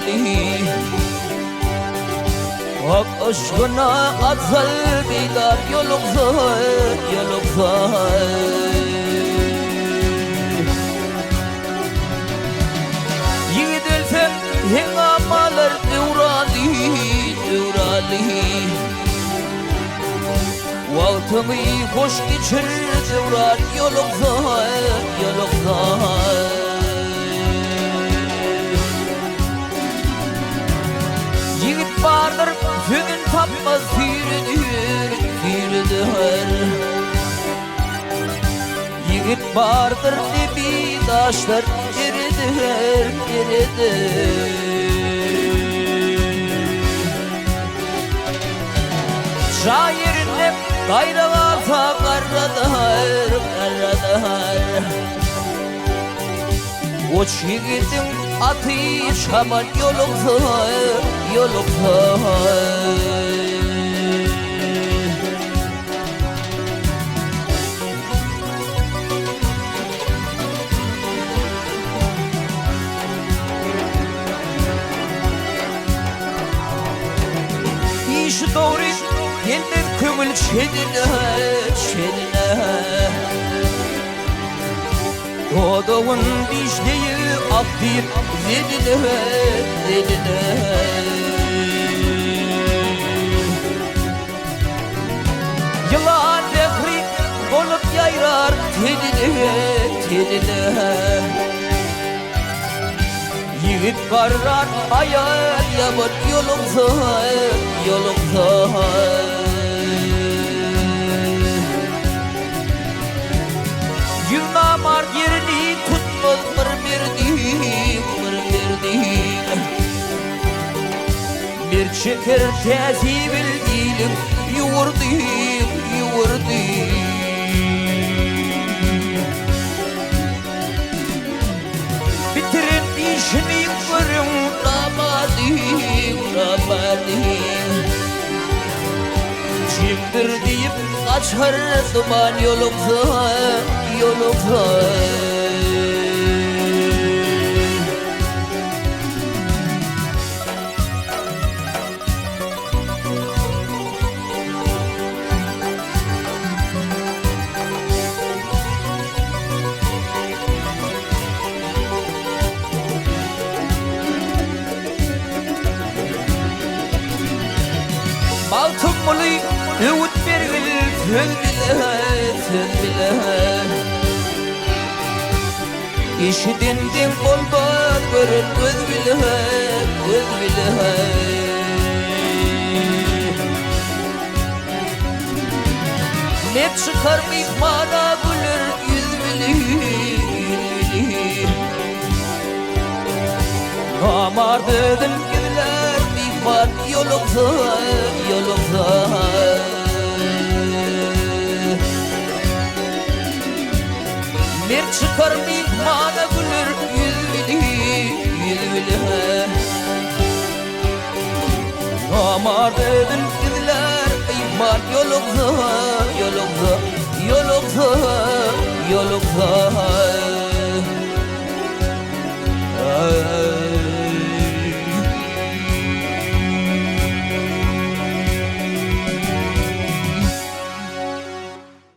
Döwraly Hak yşgyna ajal beýdar ýoluksa, ýoluksa. Ýigit ölse heňňam alar Döwraly, Döwraly. Wagtyňy hoş geçir Döwran ýoluksa, ýoluksa. Ýigit bardyr sözün tapmaz süýrenir, süýrenir. Ýigit bardyr debi daşlar erider, erider. Jaý ýerinde gaýra galsa garradar, garradar. Goç ýigidiň aty şaman ýoluksa, ýoluksa. Işi dogry gelmez köňül çenine, çenine. Dodagyn dişleýi ak diýip zeline, zeline. Ýylan zähri bolup ýaýrar tenine, tenine. Ýigit garrar aýal ýaman ýoluksa, ýoluksa. Ýüz namart ýerini tutmaz bir merdiň, bir merdiň. Mert çeker täsibil iliň ýuwurdy, ýuwurdy. Bitiren işini görüň namardyň, namardyň. Jemdir diýip gaçar duman ýoluksa, ýoluksa. Magtymguly öwüt bergil söz bile, söz bile. Eşiden deň bolmaz gören göz bile, göz bile. Mert çykar myhmana güler ýüz bili, ýüz bili. Namart özün gizlär myhman ýoluksa, ýoluksa. Mert çykar myhmana güler ýüz bili, ýüz bili. Namart özün gizlär myhman ýoluksa, ýoluksa, ýoluksa, ýoluksa.